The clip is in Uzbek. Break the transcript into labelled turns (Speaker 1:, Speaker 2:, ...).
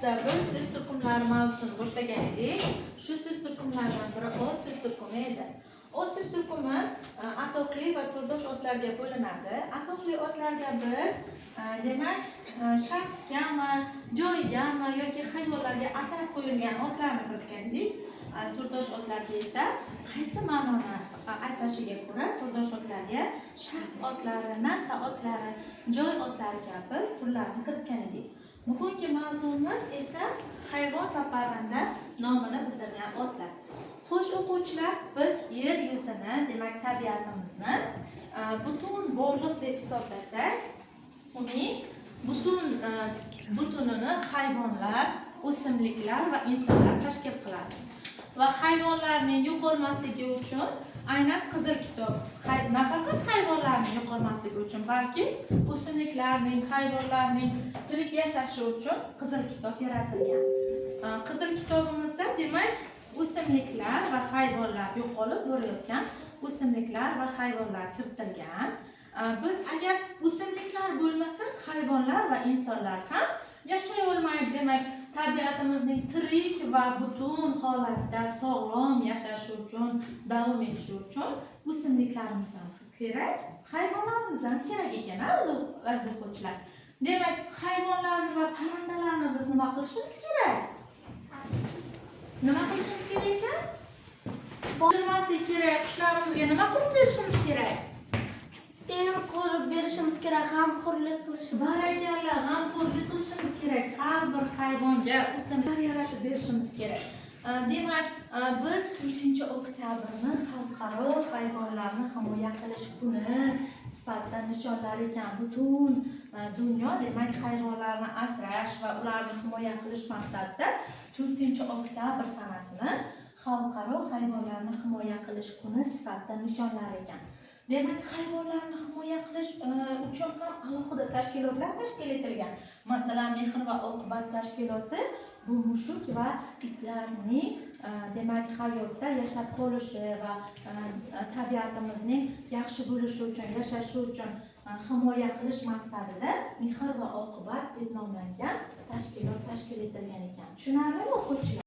Speaker 1: Biz so'z turkumlari mavzusini boshlagan edik. Shu so'z turkumlaridan biri ot so'z turkumi edi. Ot so'z turkumi atoqli va turdosh otlarga bo'linadi. Atoqli otlarga biz demak, shaxsgami, joygami yoki hayvonlarga atab qo'yilgan otlarni kiritgan edik. Turdosh otlarga esa qaysi ma'noni aytashiga ko'ra turdosh otlarga shaxs otlari, narsa otlari, joy otlari kabi turlarni kiritgan edik. Bugungi mavzumiz esa hayvon va parranda nomini bildirgan otlar. Xo'sh, o'quvchilar, biz yer yuzini, demak, tabiatimizni butun borliq deb hisoblasak, uning butun butunini hayvonlar, o'simliklar va insonlar tashkil qiladi. Va hayvonlarning yo'qolmasligi uchun aynan Qizil kitob, nafaqat hayvonlarning yo'qolmasligi uchun, balki o'simliklarning, hayvonlarning tirik yashashi uchun Qizil kitob yaratilgan. Qizil kitobimizda, demak, o'simliklar va hayvonlar, yo'qolib borayotgan o'simliklar va hayvonlar kiritilgan. Biz agar o'simliklar bo'lmasa, hayvonlar va insonlar ham yashay olmaydi. Demak, tabiatimizning tirik va butun holatda sog'lom yashashi uchun, davom etishi uchun o'simliklarimiz ham kerak, hayvonlarimiz ham kerak ekan, aziz o'quvchilar. Demak, hayvonlarni va parrandalarni biz nima qilishimiz kerak? Nima qilishimiz kerak ekan? O'ldirmaslik kerak. Qushlarimizga nima qilib berishimiz kerak?
Speaker 2: El qurib berishimiz kerak, g'amxo'rlik qilishimiz.
Speaker 1: Barakalla, g'amxo'rlik qilishimiz kerak. Har bir hayvonga o'simliklar yaratib berishimiz kerak. Demak, biz 4 oktyabrni Xalqaro hayvonlarni himoya qilish kuni sifatida nishonlar ekan. Butun dunyo, demak, hayvonlarni asrash va ularni himoya qilish maqsadida 4 oktyabr sanasini Xalqaro hayvonlarni himoya qilish kuni sifatida nishonlar ekan. Demak, hayvonlarni himoya qilish uchun ham alohida tashkilotlar tashkil etilgan. Masalan, Mehr va oqibat tashkiloti bu mushuk va itlarning demak, hayotda yashab qolishi va tabiatimizning yaxshi bo'lishi uchun, yashashi uchun himoya qilish maqsadida Mehr va oqibat deb nomlangan tashkilot tashkil etilgan ekan. Tushunarlimi, o'quvchilar?